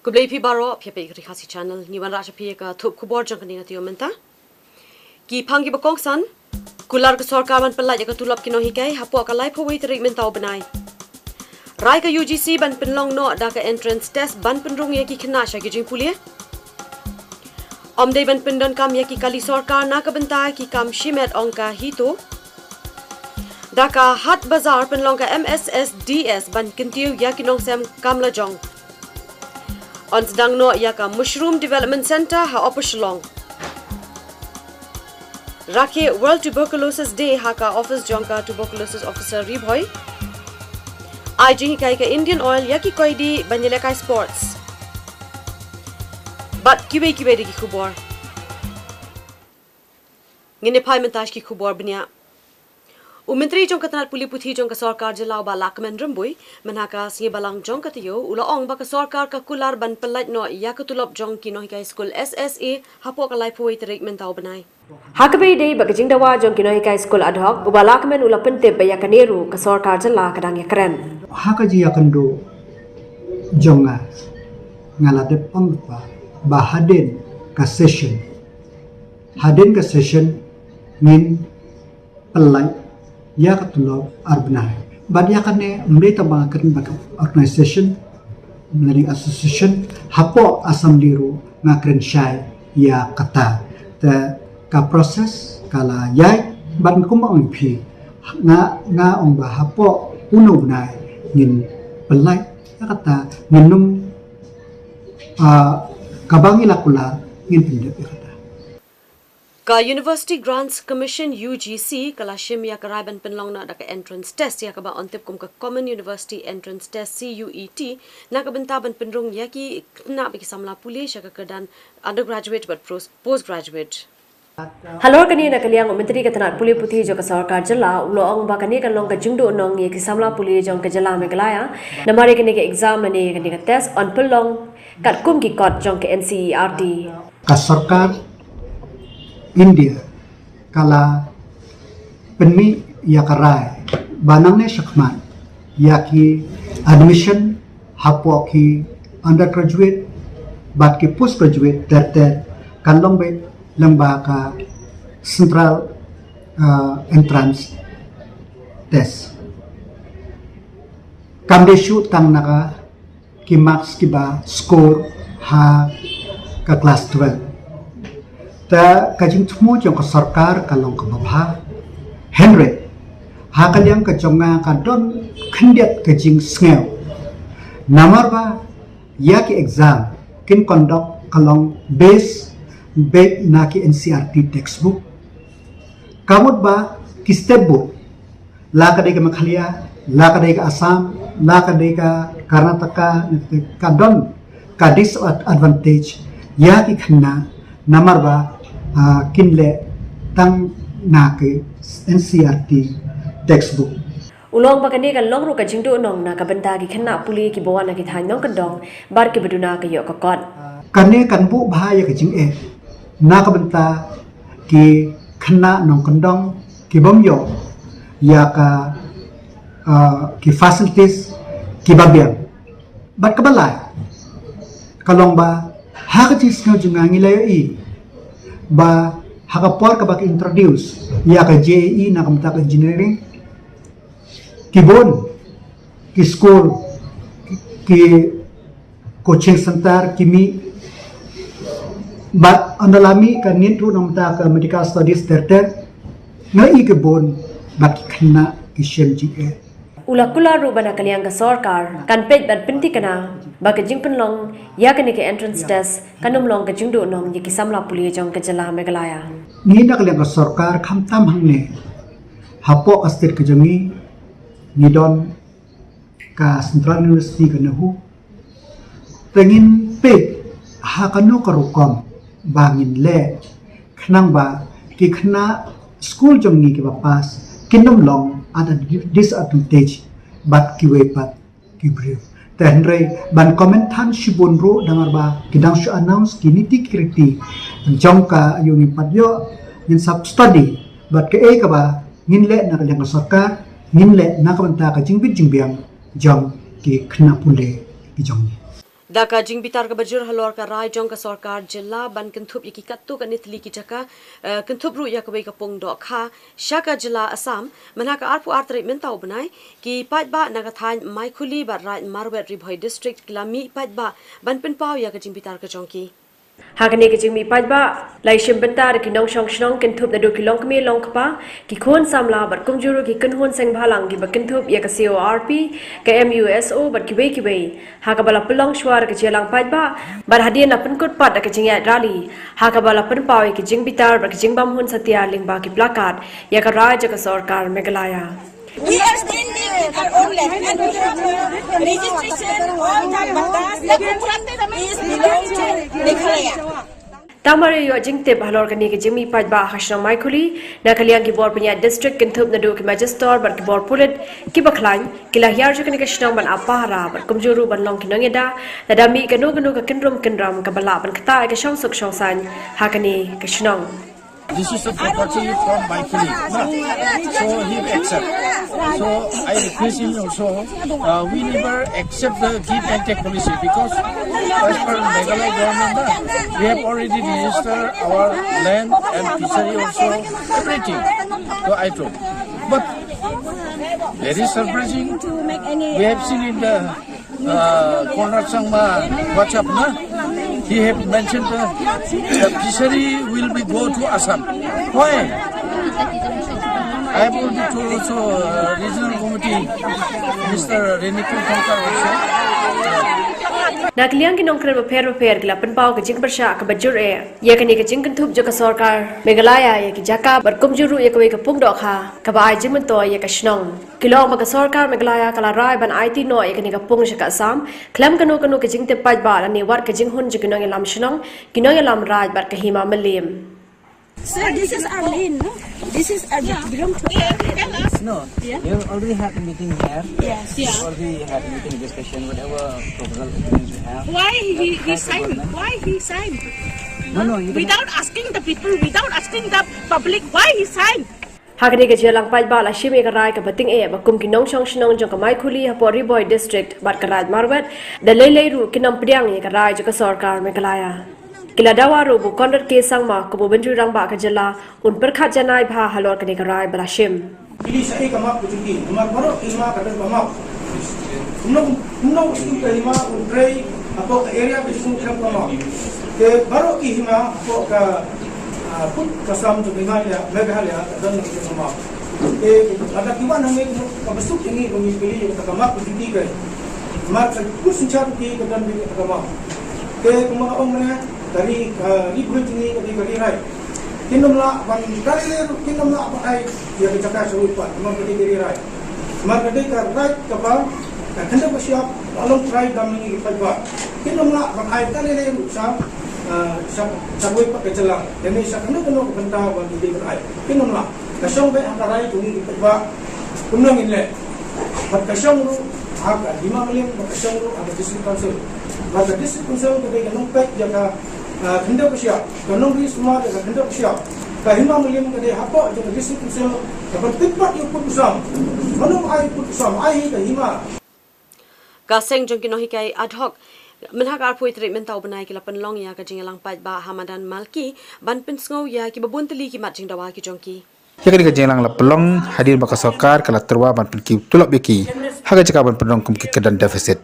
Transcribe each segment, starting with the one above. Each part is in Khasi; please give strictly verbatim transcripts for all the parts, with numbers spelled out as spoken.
Khublei phi baroh, phi peit ka Ri Khasi Channel. Ngi wanrah sha phi ka thup khubor jong kane ka taïew mynta. Ki phang kiba kongsan. Kular ka sorkar ban pynlait ïa ka tulop ki nonghikai hapoh ka laiphew wei tarik mynta u bnai. Rai ka U G C ban pynlong noh da ka entrance test ban pynrung ïa ki khynnah sha ki jingpule. Ym dei ban pyndonkam ïa ki kali sorkar na ka bynta ki kam shimet, ong ka HITO. Da ka Hathbazar pynlong ka M S S D S ban kyntiew ïa ki nongsem kam lajong. Yn sdang noh ïa ka Mushroom Development Centre ha Upper Shillong. Rakhe World Tuberculosis Day ha ka office jong ka Tuberculosis Officer Ri Bhoi. Ai jinghikai ka Indian Oil ïa ki koidi ban ïalehkai sports. Bad kiwei kiwei de ki khubor. Ngin ïa phai mynta sha ki khubor bniah. U Myntri jong ka tnat pule puthi jong ka sorkar jylla u Bah Lahkmen Rymbui, mynha ka sngi Balang jong ka taïew, u la ong ba ka sorkar ka kular ban pynlait noh ïa ka tulop jong ki nonghikai skul S S A hapoh ka laiphew wei tarik mynta u bnai. Ha kaba ïadei bad ka jingdawa jong ki nonghikai skul ad hoc, u Bah Lahkmen u la pyntip ba ïa kane ruh ka sorkar jylla ka dang ïakren. Ha ka jingïakynduh jong nga, nga la dep ong ba, ba hadien ka session, hadien ka session ngin pynlait ïa ka tulop ar bnai. Bad ïa kane ym dei tang ba nga kren bad ka organization, lane association, hapoh assembly ruh nga kren shai ïa kata. Te ka process ka la ïaid bad kumba ong ïa phi, nga, nga ong ba hapoh uno u bnai ngin pynlait ïa kata, ngin nym, ah, kaba ngi la kular ngin pyndep ïa kata. Ka University Grants Commission, U G C, ka la shim ïa ka rai ban pynlong noh da ka entrance test ïa kaba yn tip kum ka Common University Entrance Test, C U E T, na ka bynta ban pynrung ïa ki khynnah bad ki samla pule sha ka kyrdan undergraduate bad pros-, postgraduate. Halor kane na ka liang u Myntri ka tnat pule puthi jong ka sorkar jylla u la ong ba kane kan long ka jingduh nong ïa ki samla pule jong ka jylla Meghalaya. Namar ïa kane ka exam lane ïa kane ka test yn pynlong katkum ki kot jong ka N C E R T. Ka sorkar India ka la pynmih ïa ka rai ba nangne shakhmat ïa ki admission hapoh ki undergraduate bad ki postgraduate ter ter kan long beit lyngba ka central, uh, entrance test. Kam dei shuh tang na ka ki marks kiba score ha ka class twelve. Te ka jingthmu jong ka sorkar ka long kaba bha. Hynrei ha ka liang ka jong nga ka don khyndiat ka jingsngew. Namar ba ïa ki exam kin conduct ka long base beit na ki N C E R T textbook. Ka mut ba ki state board, la ka dei ka Meghalaya, la ka dei ka Assam, la ka dei ka Karnataka, ka don ka disadvantage ïa ki khynnah namar ba, ah, kin leh tang na ki N C E R T textbook. U la ong ba kane kan long ruh ka jingduh nong na ka bynta ki khynnah pule kiba wan na ki thaiñ nongkyndong bad kiba duna ka ïoh ka kot. Kane kan buh bha ïa ka jingeh na ka bynta ki khynnah nongkyndong kibym ïoh ïa ka, ah, ki facilities kiba biang. Bad kaba lai ka long ba ha ka jingsngew jong nga ngi la ïohi ba ha ka por kaba ki introduce ïa ka J E E na ka bynta ka engineering, ki bun ki skul, ki coaching center ki mih. Bad ynda la mih ka NEET ruh na ka bynta ka medical studies ter ter, nga ïohi ki bun bad ki khynnah ki shem jingeh. U la kular ruh ba na ka liang ka sorkar kan peit bad pynthikna ba ka jingpynlong ïa kane ka entrance test kan ym long ka jingduh nong ïa ki samla pule jong ka jylla Meghalaya. Ngi na ka liang ka sorkar khamtam hangne hapoh ka state ka jong ngi, ngi don ka Central University ka NEHU. Te ngin peit ha kano ka rukom ba ngin leh khnang ba ki khynnah skul jong ngi kiba pass kin ym long at a disadvantage bad kiwei pat ki briew. Te hynrei ban comment than shibun ruh namar ba ki dang shu announce ki niti ki riti jong ka ïoh ngi pat ïoh ngin sap study bad kaei kaba ngin leh na ka liang ka sorkar ngin leh na ka bynta ka jingbit jingbiang jong ki khynnah pule ki jong ngi. Da ka jingbitar kaba jur halor ka rai jong ka sorkar jylla ban kynthup ïa ki katto katne tylli ki jaka, eh, kynthup ruh ïa kawei ka pung dohkha sha ka jylla Assam, mynha ka arphew ar tarik mynta u bnai, ki paidbah na ka thaiñ Maikhuli bad Raid Marwet, Ri Bhoi District, ki la mih paidbah ban pynpaw ïa ka jingbitar ka jong ki. Ha kane ka jingmih paidbah la ïashim bynta da ki nongshong shnong kynthup naduh ki longkmie longkpa, ki khun samla bad kumjuh ruh ki kynhun seng bhalang kiba kynthup ïa ka C O R P, ka M U S O bad kiwei kiwei. Ha kaba la pynlong shuwa da ka jingïalang paidbah bad hadien la pynkut pat da ka jingïaid rally, ha kaba la pynpaw ïa ka jingbitar bad ka jingbam hun satia lyngba ki plakat ïa ka rai jong ka sorkar Meghalaya. We are standing with our own land and we have a registration, all that, but the contract is belong to Meghalaya. Tang mar ïoh jingtip halor kane ka jingmih paidbah ha shnong Maikhuli, na ka liang ki bor pynïaid district kynthup naduh ki magistrate bad ki bor pulit kiba khlaiñ, ki la hiar sha kane ka shnong ban ap pahara bad kumjuh ruh ban long ki nongïada, lada mih kano kano ka kynrum kynram kaba lah ban ktah ïa ka shongsuk shongsaiñ ha kane ka shnong. This is a property from Maikhuli, no? So he accept. So I request him also. Uh, we never accept the give and take policy because as per Meghalaya government, no, we have already registered our land and fishery also, everything. So I told. But very surprising, we have seen in the uh, Conrad Sangma WhatsApp, na? He have mentioned the, the fishery will be go to Assam. Why? I have already told also, uh, regional committee, Mister Renikul Thongkar also. Na ka liang ki nongkren bapher bapher ki la pynpaw ka jingpyrshah kaba jur eh ïa kane ka jingkynthup jong ka sorkar Meghalaya ïa ki jaka bad kumjuh ruh ïa kawei ka pung dohkha kaba ai jingmyntoi ïa ka shnong. Ki la ong ba ka sorkar Meghalaya ka la rai ban aiti noh ïa kane ka pung sha ka Assam khlem kano kano ka jingtip paidbah lane wat ka jinghun jong ki nongïalam shnong, ki nongïalam raid bad ka Hima Mylliem. Sir, this is our land, no? This is our belong to. No, we already had a meeting here. Yes. We already had a meeting discussion, whatever proposal opinions we have. Why he, he signed? Why he signed? No, no, you without asking the people, without asking the public, why he signed? Ha kane ka jingïalang paidbah la shim ïa ka rai kaba tyngeh ba kum ki nongshong shnong jong ka Maikhuli hapoh Ri Bhoi District bad ka Raid Marwet, da lei lei ruh kin ym pdiang ïa ka rai jong ka sorkar Meghalaya. Ki la dawa ruh ba u Conrad K Sangma kum u Myntri Rangbah ka jylla un pyrkhat janai bha halor kane ka rai ba la shim. Phi leh sa ei ka map ka jong ki, namar baroh ki hima ka don ka map. Kumno, kumno ka hima u trei hapoh ka area ka jong u khlem ka map. Te baroh ki hima hapoh ka, ah, pud ka Assam jong Meghalaya, Meghalaya ka don ka map. Te lada ki wan hangne kaba suk ïa ngi ba ngi phi leh ïa ka map ka jong ki, namar ka pud synshar ki ka don ka map. Te kumba nga ong mynne, ka ri, ah, Ri Bhoi jong ngi ka dei ka ri raid. Kin ym lah ban, ka ri raid kin ym lah ban ai ïa ka jaka sha uwei pat, namar ka dei ka ri raid. Namar ka dei ka raid kaba, ka khyndew ka shyiap, la long trai dam ngi ki paidbah. Kin ym lah ban ai ka ri raid sha, ah, sha, sha uwei pat ka jylla. Lane sha kano kano ka bynta ba ki dei ban ai. Kin ym lah. Ka shong beit ha ka rai jong ngi ki paidbah. Kumno ngin leh? Bad ka shong ruh ha ka Hima Mylliem, bad ka shong ruh ha ka District Council. Bad ka District Council ka dei ka nongpeit ïa ka, ah, khyndew ka shyiap, ka nongri sumar ïa ka khyndew ka shyiap. Ka Hima Mylliem ka dei hapoh jong ka District Council, ka ban pynpait ïa u pud u sam. Mano ai u pud u sam, ai hi ka hima. Ka seng jong ki nonghikai ad hoc mynha ka arphew tarik mynta u bnai ki la pynlong ïa ka jingïalang paidbah ha madan Malki ban pynsngew ïa kiba bun tylli ki mat jingdawa ki jong ki. Ïa kane ka jingïalang la pynlong hadien ba ka sorkar ka la tyrwa ban pynkiew tulop ïa ki ha ka jaka ban pynrung kum ki kyrdan deficit.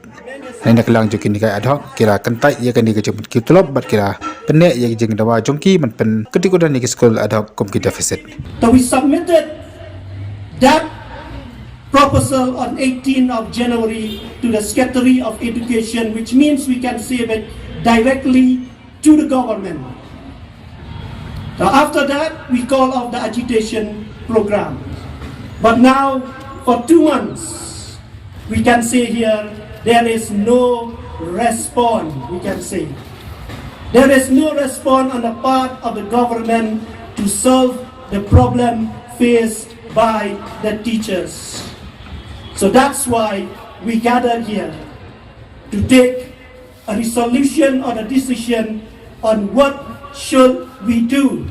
Hynrei na ka liang jong ki nonghikai ad hoc ki la kyntait ïa kane ka jingpynkiew tulop bad ki la pynneh ïa ka jingdawa jong ki ban pynkyntu kyrdan ïa ki skul ad hoc kum ki deficit. So we submitted that proposal on eighteenth of January to the Secretary of Education, which means we can say that directly to the government. So after that, we call off the agitation program. But now, for two months, we can say here, there is no response, we can say. There is no response on the part of the government to solve the problem faced by the teachers. So that's why we gathered here to take a resolution or a decision on what should we do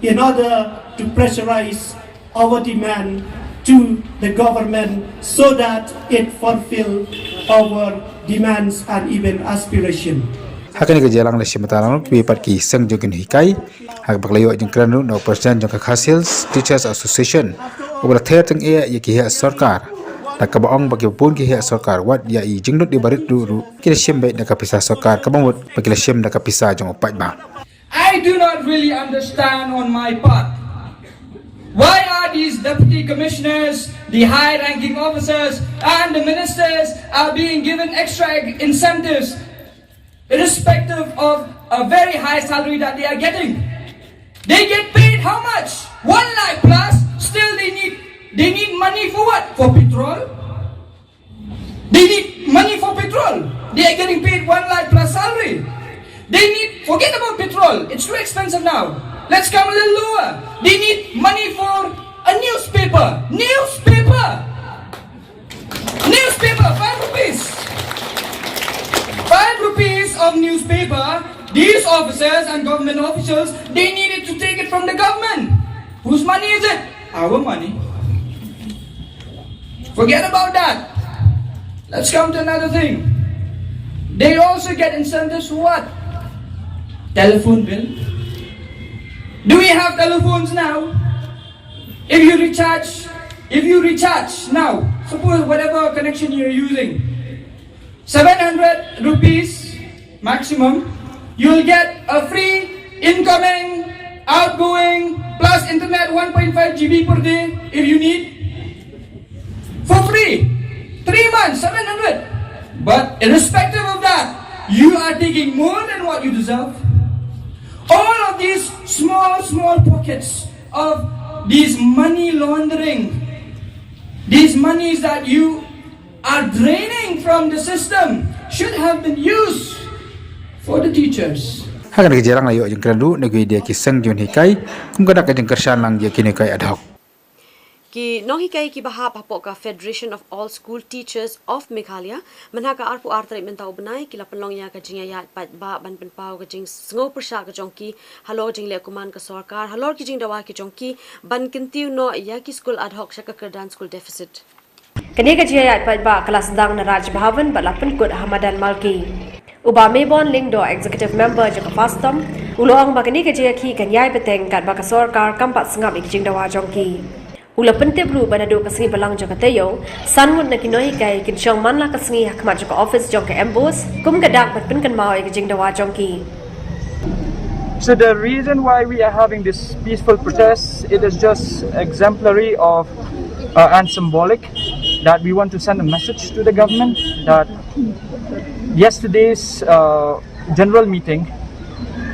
in order to pressurize our demand to the government so that it fulfill our demands and even aspiration. Ha kane ka jingïalang la shim bynta lang ruh kiwei pat ki seng jong ki nonghikai, ha kaba la ïoh jingkren ruh na u president jong ka Khasi Hills Teachers Association, uba la ther tyngeh ïa ki heh sorkar, da kaba ong ba kiba bun ki heh sorkar wat ïa i jinglut i barit ruh ruh ki la shim beit da ka pisa sorkar, kaba mut ba ki la shim da ka pisa jong u paidbah. I do not really understand on my part. Why are these deputy commissioners, the high-ranking officers, and the ministers are being given extra incentives, irrespective of a very high salary that they are getting? They get paid how much? One lakh plus. Still, they need they need money for what? For petrol. They need money for petrol. They are getting paid one lakh plus salary. They need, forget about petrol. It's too expensive now. Let's come a little lower. They need money for a newspaper. Newspaper. Newspaper, five rupees. Five rupees of newspaper. These officers and government officials, they needed to take it from the government. Whose money is it? Our money. Forget about that. Let's come to another thing. They also get incentives for what? Telephone bill. Do we have telephones now? If you recharge, if you recharge now, suppose whatever connection you're using, seven hundred rupees maximum, you'll get a free incoming, outgoing, plus internet one point five G B per day if you need. For free. Three months, seven hundred. But irrespective of that, you are taking more than what you deserve. All of these small, small pockets of these money laundering, these monies that you are draining from the system should have been used for the teachers. Ha kane ka jingïalang la ïoh jingkren ruh na kiwei de ki seng jong ki nonghikai, kum ka dak ka jingkyrshan lang ïa ki nonghikai ad hoc. Ki nonghikai kiba hap hapoh ka Federation of All School Teachers of Meghalaya, mynha ka arphew ar tarik mynta u bnai, ki la pynlong ïa ka jingïaid paidbah ban pynpaw ka jingsngew pyrshah ka jong ki halor jingleh kuman ka sorkar halor ki jingdawa ki jong ki ban kyntiew noh ïa ki skul ad hoc sha ka kyrdan school deficit. Kane ka jingïaid paidbah ka la sdang na Raj Bhavan bad la pynkut ha madan Malki. U Bah Maybon Lyngdoh, Executive Member jong ka FASTOM, u la ong ba kane ka jingïakhih kan ïai bteng katba ka sorkar kam pat sngap ïa ki jingdawa jong ki. U la pyntip ruh ba naduh ka sngi Balang jong ka taïew, san ngut na ki nonghikai kin shong man la ka sngi ha khmat jong ka office jong ka MBOSE, kum ka dak ban pynkynmaw ïa ki jingdawa jong ki. So the reason why we are having this peaceful protest, it is just exemplary of uh, and symbolic that we want to send a message to the government that yesterday's uh, general meeting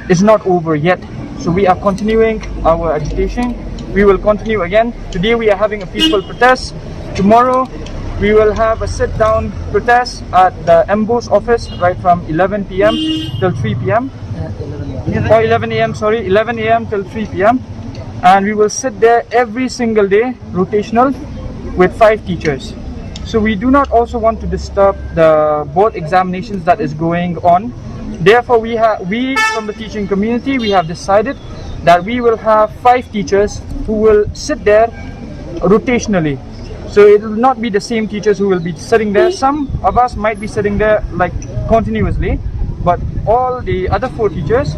is not over yet. So we are continuing our agitation. We will continue again. Today we are having a peaceful protest. Tomorrow we will have a sit-down protest at the MBOSE office right from eleven p.m. till three p.m. Or eleven a.m., sorry, eleven a.m. till three p.m., and we will sit there every single day, rotational, with five teachers. So we do not also want to disturb the board examinations that is going on. Therefore, we have we from the teaching community, we have decided that we will have five teachers who will sit there rotationally. So it will not be the same teachers who will be sitting there. Some of us might be sitting there like continuously, but all the other four teachers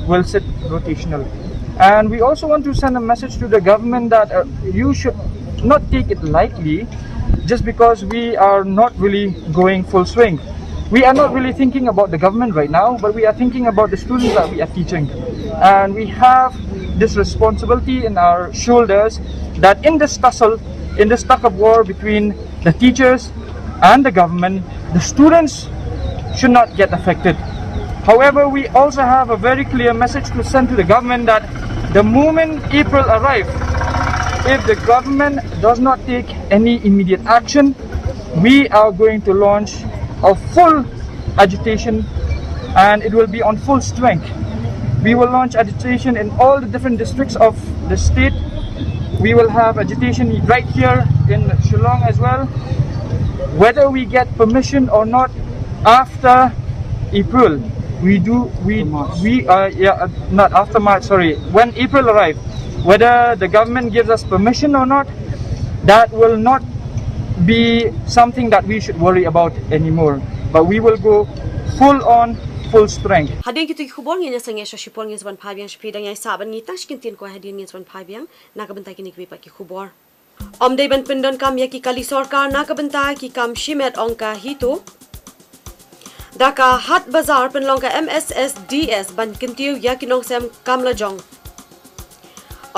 will sit rotational. And we also want to send a message to the government that uh, you should not take it lightly just because we are not really going full swing. We are not really thinking about the government right now, but we are thinking about the students that we are teaching. And we have this responsibility in our shoulders that in this tussle, in this tug of war between the teachers and the government, the students should not get affected. However, we also have a very clear message to send to the government that the moment April arrives, if the government does not take any immediate action, we are going to launch a full agitation, and it will be on full strength. We will launch agitation in all the different districts of the state. We will have agitation right here in Shillong as well. Whether we get permission or not, after April, we do we we uh, yeah uh, not after March, sorry, when April arrives, whether the government gives us permission or not, that will not be something that we should worry about anymore. Uh, we will go full on, full strength. Hadien kito ki khubor ngin ïa sangeh sha shipor, ngin sa wan phai biang sha phi. Dang ïai sah bad ngi tang shi kyntien kawei hadien, ngin sa wan phai biang na ka bynta kine kiwei pat ki khubor. Ym dei ban pyndonkam ïa ki kali sorkar na ka bynta ki kam shimet, ong ka HITO. Da ka Haat Bazar pynlong ka M S S D S ban kyntiew ïa ki nongsem kam lajong.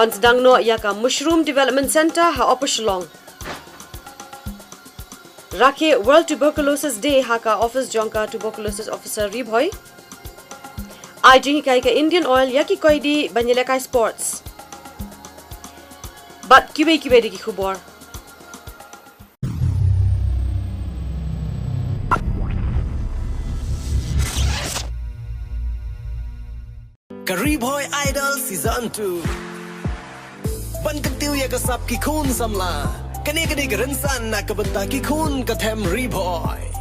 Yn sdang noh ïa ka Mushroom Development Centre ha Upper Shillong. Rakhe World Tuberculosis Day ha ka office jong ka Tuberculosis Officer Ri Bhoi. Ai jinghikai ka Indian Oil ïa ki koidi ban ïalehkai sports. Bad kiwei kiwei de ki khubor. Ka Ri Bhoi Idol Season two. Ban kyntiew ïa ka sap ki khun samla. Kane ka dei ka rynsan na ka bynta ki khun ka them Ri Bhoi.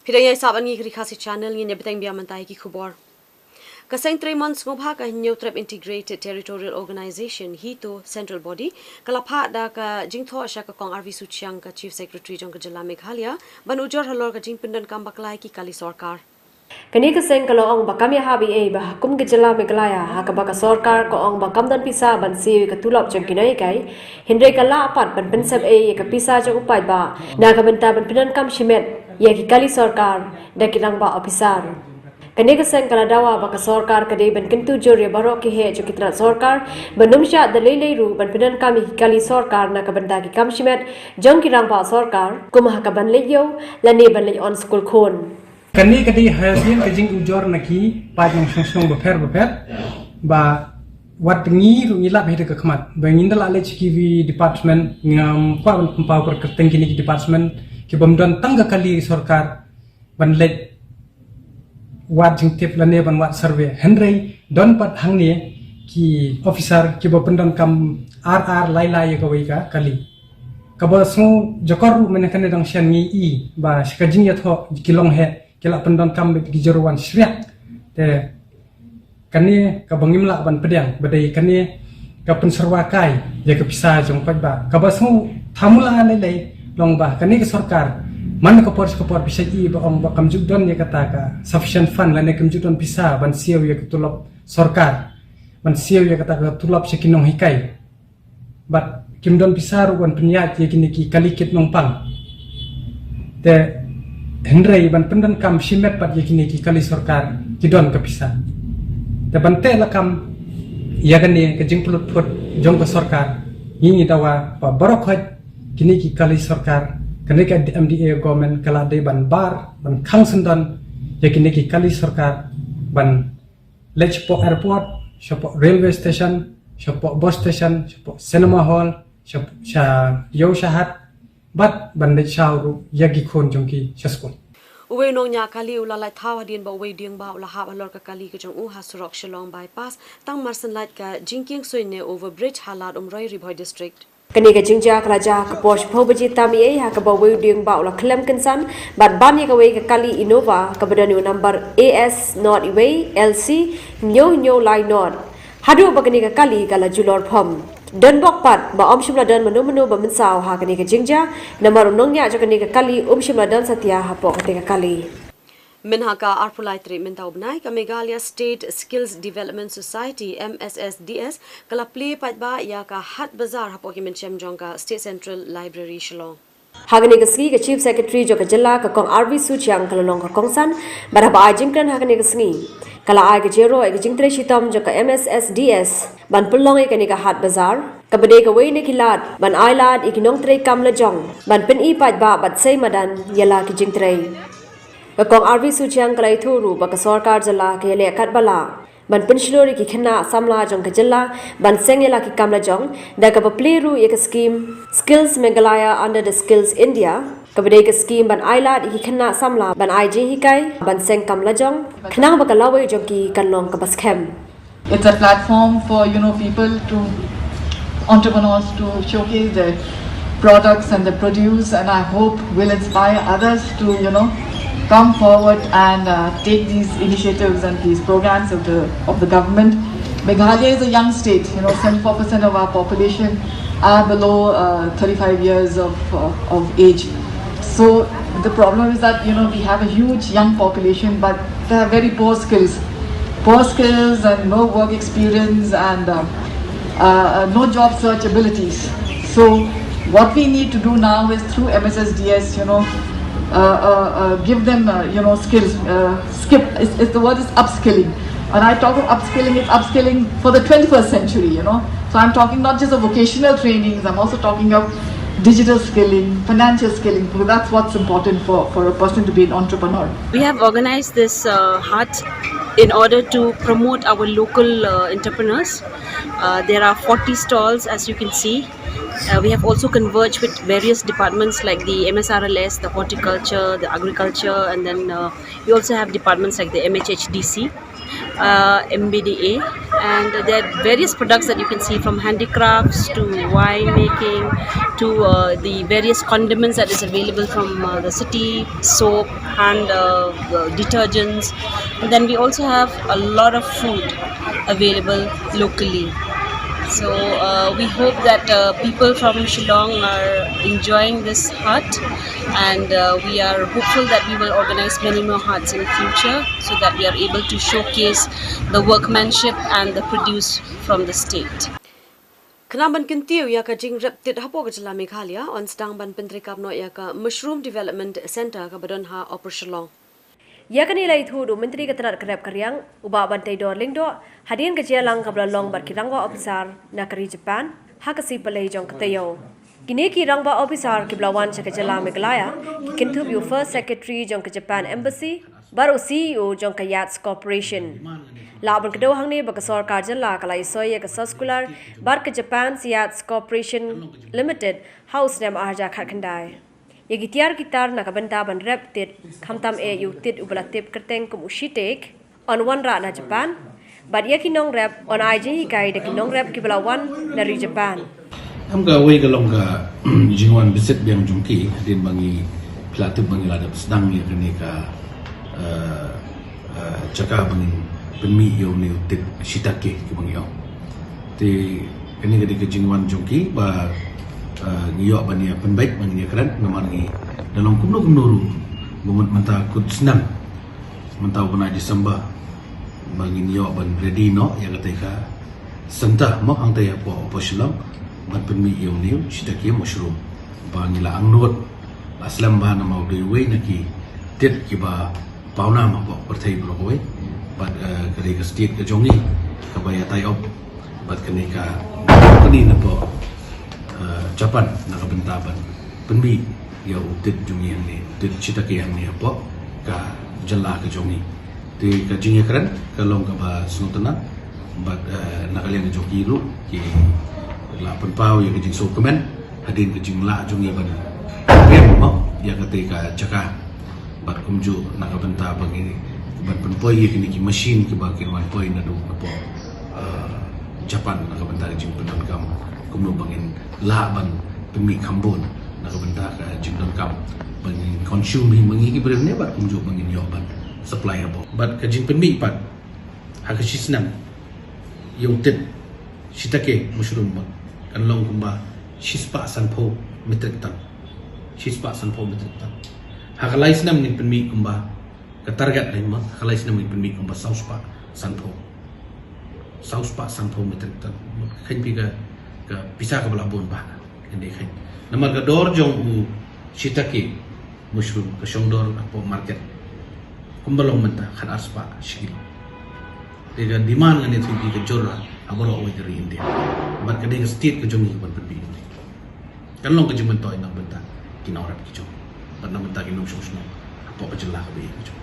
Phi dang ïa sah bad ngi ka Ri Khasi Channel, ngin ïa bteng biang mynta ïa ki khubor. Ka seng trei mon sngewbha ka Hynñiewtrep Integrated Territorial Organization, HITO, Central Body, ka la phah da ka jingthoh sha ka Kong R V Suchiang, ka Chief Secretary jong ka jylla Meghalaya, ban ujor halor ka jingpyndonkam bakla ïa ki kali sorkar. Kane ka seng ka la ong ba kam ïahap ei ei ba ha kum ka jylla Meghalaya ha kaba ka sorkar ka ong ba kam don pisa ban siew ïa ka tulop jong ki nonghikai, hynrei ka lah pat ban pynsep ei ïa ka pisa jong u paidbah na ka bynta ban pyndonkam shimet ïa ki kali sorkar da ki rangbah ophisar. Kane ka seng ka la dawa ba ka sorkar ka dei ban kyntu jur ïa baroh ki heh jong ki tnat sorkar ban ym shah da lei lei ruh ban pyndonkam ïa ki kali sorkar na ka bynta ki kam shimet jong ki rangbah sorkar, kum ha ka ban leit ïew lane ban leit on skul khun. Kane ka dei hadien ka jingujor na ki paid nongshong shnong bapher bapher ba wat ngi ruh ngi lap hi da ka khmat ba ngin da lah leit sha kiwei department, ngam kwah ban pynpaw kyrteng kine ki department ki bym don tang ka kali sorkar ban leit wad jingtip lane ban wad survey, hynrei don pat hangne ki officer kiba pyndonkam ar ar lai lai ïa kawei ka kali. Kaba sngew jakor ruh mynne kane dang shen ngi i ba sha ka jingïathoh ki long heh ki la pyndonkam bad ki jyrwan shriak. Te kane kaba ngim lah ban pdiang ba dei kane ka pynsyrwa kai ïa ka pisa jong paidbah. Kaba sngew thamula lei lei long ba kane ka sorkar man ka por sha ka por pisa i ba ong ba kam ju don ïa kata ka sufficient fund lane kam ju don pisa ban siew ïa ka tulop sorkar, ban siew ïa kata ka tulop sha ki nonghikai. Bad kim don pisa ruh ban pynïaid ïa kine ki kali kit nongpang. Te hynrei ban pyndonkam shimet pat ïa kine ki kali sorkar ki don ka pisa. Te ban teh lakam ïa kane ka jingpynlut phut jong ka sorkar, ngi ngi dawa ba baroh khoit kine ki kali sorkar, kane ka M D A government ka la dei ban bar ban khang syndon ïa kine ki kali sorkar ban leit shapoh airport, shapoh railway station, shapoh bus station, shapoh cinema hall, shap- sha ïew sha hat, bad ban leit shaw ruh ïa ki khun jong ki sha skul. Uwei u nongñiah kali u la lait thaw hadien ba uwei u diengbah u la hap halor ka kali ka jong u ha surok Shillong Bypass, tang mar shen lait ka jingkieng suiñ ne overbridge ha Lad Umroi, Ri Bhoi District. Kane ka jingjia ka la jia ha ka por shiphew baje tam eiei ha kaba uwei u diengbah u la khlem kynsan bad ban ïa kawei ka kali Innova kaba don ïa u number A S not uwei L C hynñiew hynñiew lai not. Haduh ba kane ka kali ka la julor phom. Don bok pat ba ym shym la don mano mano ba mynsaw ha kane ka jingjia, namar u nongñiah jong kane ka kali um shym la don satia hapoh kata ka kali. Mynha ka arphew lai tarik mynta u bnai, ka Meghalaya State Skills Development Society, M S S D S, ka la plie paidbah ïa ka Haat Bazaar hapoh ki mynshem jong ka State Central Library, Shillong. Ha kane ka sngi ka Chief Secretary jong ka jylla ka Kong R V Suchiang ka la long ka kongsan bad haba ai jingkren ha kane ka sngi, ka la ai ka jingïaroh ïa ka jingtrei shitom jong ka M S S D S ban pynlong ïa kane ka Haat Bazaar kaba dei kawei na ki lad ban ai lad ïa ki nongtrei kam lajong ban pyni paidbah bad sei madan ïa la ki jingtrei. Ka Kong R V Suchiang ka la ïathuh ruh ba ka sorkar jylla ka ïaleh katba lah ban pynshlur ïa ki khynnah samla jong ka jylla ban seng ïa la ki kam lajong da kaba plie ruh ïa ka skim Skills Meghalaya under the Skills India, kaba dei ka skim ban ai lad ïa ki khynnah samla ban ai jinghikai ban seng kam lajong khnang ba ka lawei jong ki kan long kaba skhem. It's a platform for, you know, people to, entrepreneurs to showcase their products and their produce, and I hope will inspire others to, you know, come forward and uh, take these initiatives and these programs of the of the government. Meghalaya is a young state, you know, seventy-four percent of our population are below uh, thirty-five years of uh, of age. So the problem is that, you know, we have a huge young population, but they have very poor skills, poor skills and no work experience and uh, uh, no job search abilities. So what we need to do now is through M S S D S, you know, uh, uh, uh, give them, uh, you know, skills. Uh, skip is, is the word is upskilling. When I talk of upskilling, it's upskilling for the twenty-first century, you know. So I'm talking not just of vocational trainings, I'm also talking of digital skilling, financial skilling, because that's what's important for, for a person to be an entrepreneur. We have organized this uh, hut in order to promote our local uh, entrepreneurs. Uh, there are forty stalls, as you can see. Uh, we have also converged with various departments like the M S R L S, the horticulture, the agriculture, and then uh, we also have departments like the M H H D C, uh, M B D A, And there are various products that you can see, from handicrafts to wine making to uh, the various condiments that is available from uh, the city, soap, hand uh, uh, detergents. And then we also have a lot of food available locally. So uh, we hope that uh, people from Shillong are enjoying this hut, and uh, we are hopeful that we will organize many more huts in future so that we are able to showcase the workmanship and the produce from the state. Khnang ban kyntiew ïa ka jingrep tit hapoh ka jylla Meghalaya, yn sdang ban pyntreikam noh ïa ka Mushroom Development Centre kaba don ha Upper Shillong. Ïa kane la ïathuh da u Myntri ka tnad ka rep ka riang, u Bah Banteidor Lyngdoh, hadien ka jingïalang kaba la long bad ki rangbah ophisar na ka ri Japan ha ka sngi Palei jong ka taïew. Kine ki rangbah ophisar kiba la wan sha ka jylla Meghalaya ki kynthup ïa u First Secretary jong ka Japan Embassy bad u C E O jong ka Yates Corporation. Lah ban kdew hangne ba ka sorkar jylla ka la ïasoi ïa ka circular bad ka Japan's Yates Corporation Limited ha u snem ar hajar khatkhyndai. Ïa ki tiar ki tar na ka bynta ban rep tit, khamtam eh ïa u tit uba la tip kyrteng kum u shiitake, yn wanrah na Japan, bad ïa ki nongrep yn ai jinghikai da ki nongrep kiba la wan na ri Japan. Em, kawei ka long ka jingwan visit biang jong ki, hadien ba ngi, phi la tip ba ngi la dep sdang ïa kane ka, eh, eh, jaka ba ngin pynmih ïa une u tit shiitake kaba ngi ong. Te kane ka dei ka jingwan jong ki ba, eh, ngi ïoh ban ïa pynbeit, ba ngin ïa kren, namar ngi da long kumno kumno ruh, ba mut mynta kut snem, mynta u bnai December, ba ngin ïoh ban ready noh ïa katei ka centre mo hangtei hapoh, hapoh Shillong, ban pynmih ïa une u shiitake mushroom. Ba ngi la angnud, la slem bha namar u dei uwei na ki tit kiba pawnam hapoh pyrthei baroh kawei. Bad, eh, ka dei ka state ka jong ngi kaba ïa tie up bad kane ka company napoh, eh, Japan na ka bynta ban pynmih ïa u tit jong ngi hangne, u tit shiitake hangne hapoh ka jylla ka jong ngi. Te ka jingïakren ka long kaba sngewtynnat bad, eh, na ka liang ka jong ki ruh ki la pynpaw ïa ka jingsngewkmen hadien ka jinglah jong ngi ban pynrem mo ïa katei ka jaka. Bad kumjuh na ka bynta ba ngi ban pynpoi ïa kine ki machine kiba kin wan poi naduh napoh, eh, Japan na ka bynta ka jingpyndonkam, kumno ba ngin lah ban pynmih kham bun na ka bynta ka jingdonkam ba ngin consume hi ma ngi ki briew ne, bad kumjuh ba ngin ïoh ban supply hapoh. Bad ka jingpynmih pat ha ka shi snem ïa u tit shiitake mushroom ba kan long kumba shispah sanphew metric ton. Shispah sanphew metric ton. Ha ka lai snem ngin pynmih kumba, ka target dei ma, ha ka lai snem ngin pynmih kumba sawspah sanphew. Sawspah sanphew metric ton. Kheiñ phi ka, ka pisa kaba la bun bha. Ngan dei kheiñ. Namar ka dor jong u shiitake mushroom ka shong dor hapoh market kumba long mynta khat ar spah shi kilo. Te ka demand ngan ïathuh ïa phi ka jur ha baroh kawei ka ri India. Bad ka dei ka state ka jong ngi kaban pynmih. Kan long ka jingmyntoi na ka bynta ki nongrep ki jong, bad na ka bynta ki nongshong shnong hapoh ka jylla kaba ïeit ka jong.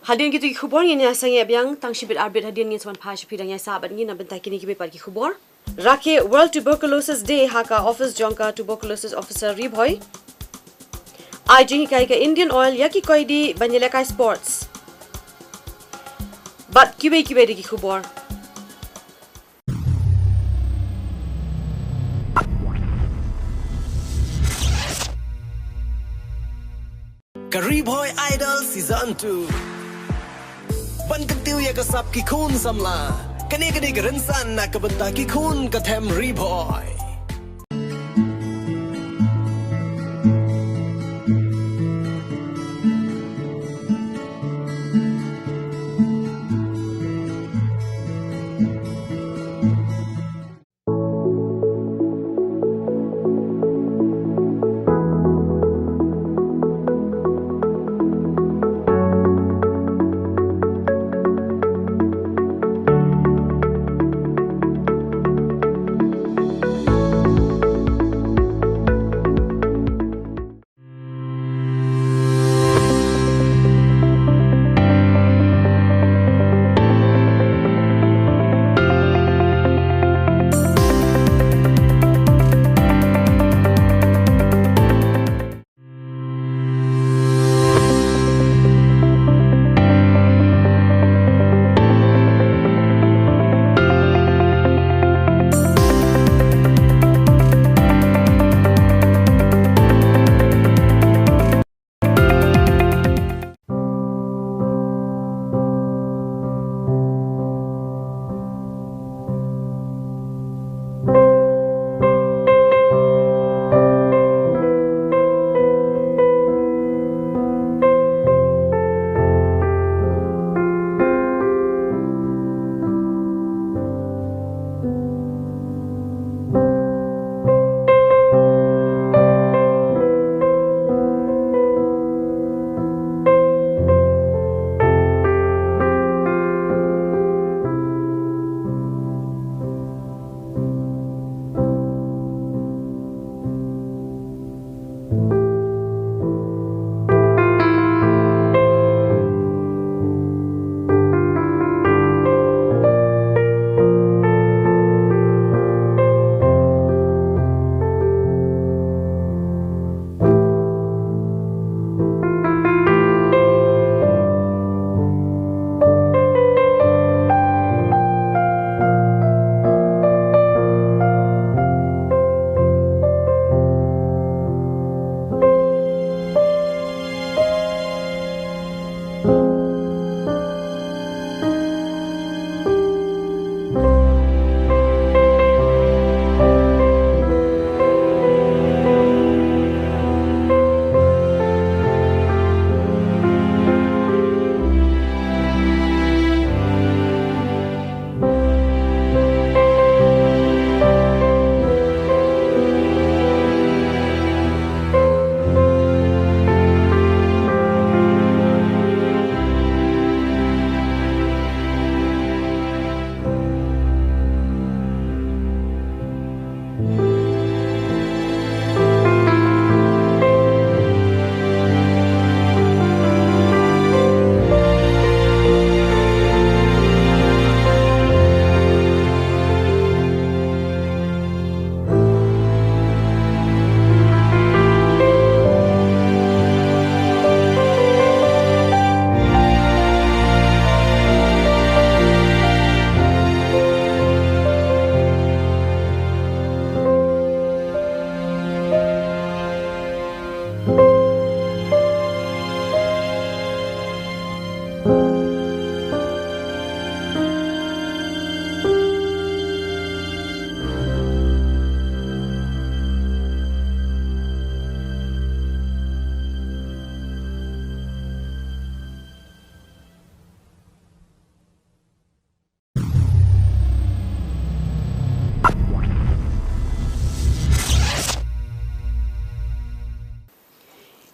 Hadien kito ki khubor ngin ïa sangeh biang, tang shibit arbit hadien ngin sa wan phai sha phi, dang ïaisah bad ngi na ka bynta kine kiwei pat ki khubor. Rakhe World Tuberculosis Day ha ka office jong ka Tuberculosis Officer Ri Bhoi. Ai jinghikai ka Indian Oil ïa ki koidi ban ïalehkai sports. Bad kiwei kiwei de ki khubor. Ka Ri Bhoi Idol Season two. Ban kyntiew ïa ka sap ki khun samla. Kane ka dei ka rynsan na ka bynta ki khun ka them Ri Bhoi.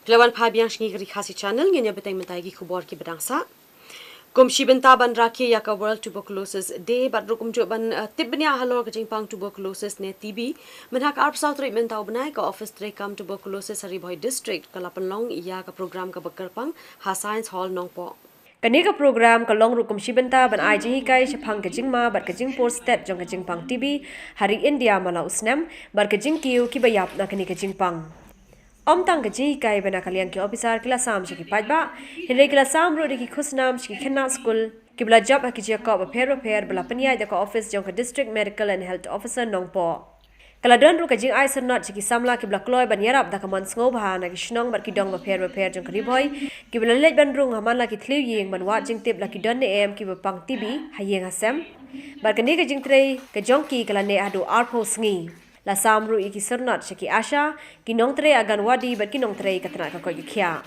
Ki la wan phai biang sha ngi ka Ri Khasi Channel, ngin ïa bteng mynta ïa ki khubor kiba dang sah. Kum shi bynta ban rakhe ïa ka World Tuberculosis Day bad ruh kumjuh ban, eh, tip bniah halor ka jingpang tuberculosis ne T B, mynha ka arphew saw tarik mynta u bnai ka Office treikam Tuberculosis ha Ri Bhoi District ka la pynlong ïa ka program kaba kyrpang ha Science Hall Nongpoh. Kane ka program ka long ruh kum shi bynta ban ai jinghikai shaphang ka jingma bad ka jingpur stet jong ka jingpang T B ha ri India man la u snem, bad ka jingkiew kiba ïap na kane ka jingpang. Ym tang ka jinghikai ba na ka liang ki ophisar ki la sam sha ki paidbah, hynrei ki la sam ruh da ki khusnam sha ki khynnah skul kiba la jop ha ki jaka bapher bapher ba la pynïaid da ka ophis jong ka District Medical and Health Officer Nongpoh. Ka la don ruh ka jingai syrnot sha ki samla kiba la kloi ban ïarap da ka mon sngewbha na ki shnong bad ki dong bapher bapher jong ka Ri Bhoi, kiba la leit ban rung ha man la ki thliew ïing ban wad jingtip la ki don ne em kiba pang T B ha ïing ha sem. Bad kane ka jingtrei ka jong ki ka la neh haduh arphew sngi. La sam ruh ïa ki syrnot sha ki ASHA, ki nongtrei Anganwadi bad ki nongtrei ka tnat ka koit ka khiah.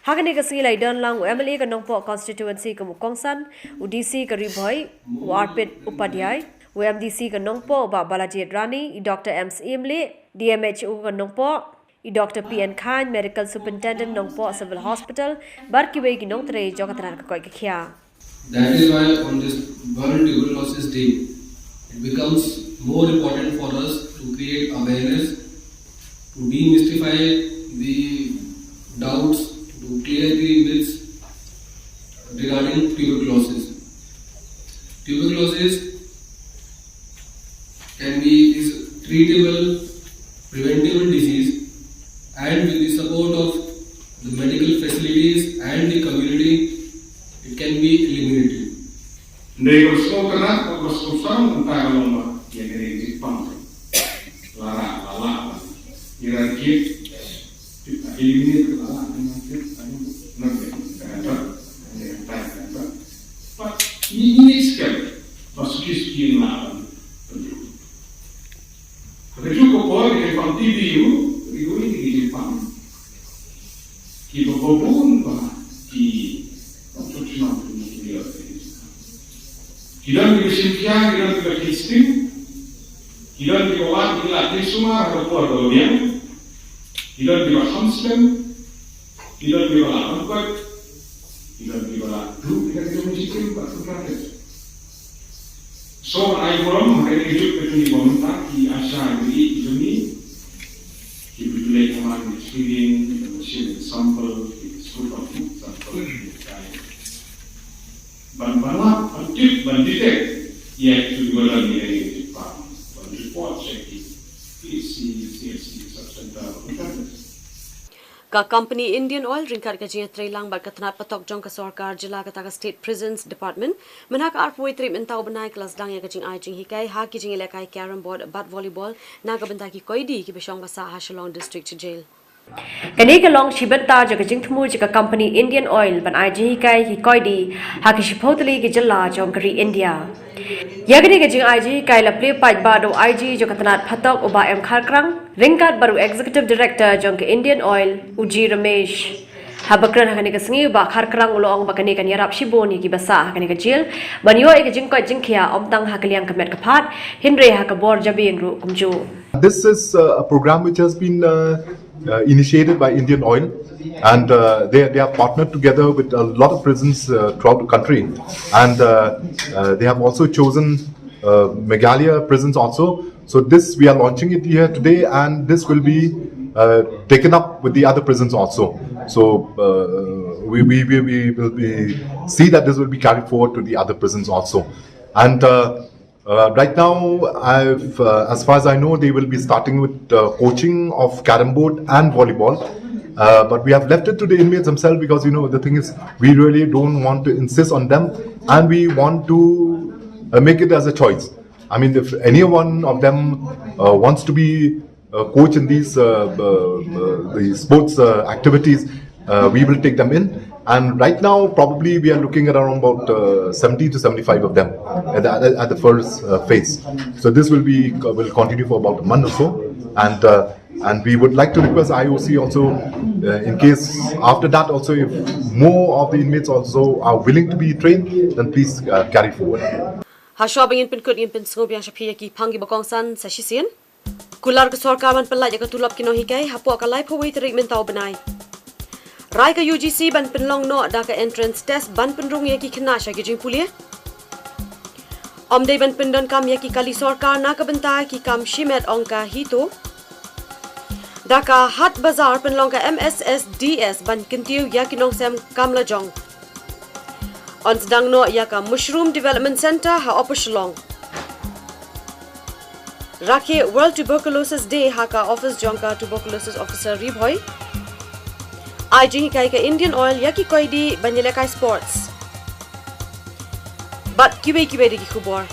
Ha kane ka sngi la ïadon lang u M L A ka Nongpoh constituency kum u kongsan, u D C ka Ri Bhoi, u Arpit Upadhyay, u M D C ka Nongpoh u Bah Balajied Rani, i Doctor M Syiemlieh, D M H O ka Nongpoh, i Doctor P N Chyne, Medical Superintendent Nongpoh Civil Hospital, bad kiwei ki nongtrei jong ka tnat ka koit ka khiah. That is why on this World Tuberculosis Day, it becomes more important for us to create awareness, to demystify the doubts, to clear the myths regarding tuberculosis. Tuberculosis can be is treatable, preventable disease, and with the support of the medical facilities and the community, it can be eliminated. Hynrei ba sngewtynnat, ba sngewsarong mynta ka long ba ïa kane ka jingpang la rah, la lah ban eradicate, eliminate, la lah ban eradicate. But ngi ngi skhem ba suki suki la ban pynjur. Ha kajuh ka por ki jingpang T B ruh, ki ruh ki jingpang kiba bun ba ki, ki don kiba shim khia, ki don kiba khie sting, ki don kiba wad, ki la khie sumar ha ka por kaba biang, ki don kiba kham slem, ki don kiba la ban koit, ki don kiba la duh, ki don kiba shim bad ka. So, ai burom ha kane ka juk ka jong ngi ba mynta ki ASHA ki jong ngi, ki ba ju leit ha man ki screening, ki ba shim sample, ki scoop sample, ki kai. Ban, ban lap, ban tip, ban detect ïa kitu ki ba don ïa kane ka jingpang, ban report sha ki PHC, CHC, sub center, ban. Ka company Indian Oil ryngkat ka jingïatreilang bad ka tnat patok jong ka sorkar jylla kata ka State Prisons Department, mynha ka arphew wei tarik mynta u bnai ka la sdang ïa ka jingai jinghikai ha ki jingïalehkai carrom board bad volleyball na ka bynta ki koidi kiba shong ba sah ha Shillong District Jail. Kane ka long shi bynta jong ka jingthmu jong ka company Indian Oil ban ai jinghikai ki koidi ha ki shiphew tylli ki jylla jong ka ri India. Ïa kane ka jingai jinghikai la plie paidbah da u I G jong ka tnat patok u Bah M Kharkrang, ryngkat bad u Executive Director jong ka Indian Oil, u G Ramesh. Haba kren ha kane ka sngi u Bah Kharkrang u la ong ba kane kan ïarap shibun ïa kiba sah ha kane ka jail ban ïoh ïa ka jingkoit jingkhiah ym tang ha ka liang ka met ka phad, hynrei ha ka bor jabieng ruh kumjuh. This is uh, a program which has been uh, uh, initiated by Indian Oil, and uh, they, they are partnered together with a lot of prisons uh, throughout the country, and uh, uh, they have also chosen uh, Meghalaya prisons also. So this, we are launching it here today, and this will be uh, taken up with the other prisons also. So uh, we, we, we, we will be see that this will be carried forward to the other prisons also. And uh, uh, right now, I've, uh, as far as I know, they will be starting with uh, coaching of carrom board and volleyball. Uh, but we have left it to the inmates themselves because, you know, the thing is, we really don't want to insist on them, and we want to uh, make it as a choice. I mean, if any one of them uh, wants to be uh, coach in these uh, uh, uh, the sports uh, activities, uh, we will take them in. And right now, probably we are looking at around about uh, seventy to seventy-five of them at the, at the first uh, phase. So this will be will continue for about a month or so, and uh, and we would like to request I O C also, uh, in case after that also, if more of the inmates also are willing to be trained, then please uh, carry forward. Hashwa ba ngin pynkut, ngin pynsngew biang sha phi ïa ki phang kiba kongsan sa shisien. Kular ka sorkar ban pyllait ïa ka tulop ki nonghikai hapoh ka laiphew wei tarik mynta u bnai. Rai ka U G C ban pynlong noh da ka entrance test ban pynrung ïa ki khynnah sha ki jingpule. Ym dei ban pyndonkam ïa ki kali sorkar na ka bynta ki kam shimet, ong ka HITO. Da ka Haat Bazar pynlong ka M S S D S ban kyntiew ïa ki nongsem kam lajong. Yn sdang noh ïa ka Mushroom Development Centre ha Upper Shillong. Rakhe World Tuberculosis Day ha ka office jong ka Tuberculosis Officer Ri Bhoi. Ai jinghikai ka Indian Oil ïa ki koidi ban ïalehkai sports. Bad kiwei kiwei de ki khubor.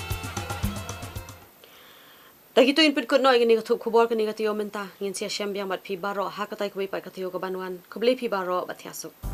Da kito ngin pynkut noh ïa kane ka thup khubor kane ka taïew mynta. Ngin sa ïashem biang bad phi baroh ha katai kawei pat ka taïew kaban wan. Khublei phi baroh bad thiah suk.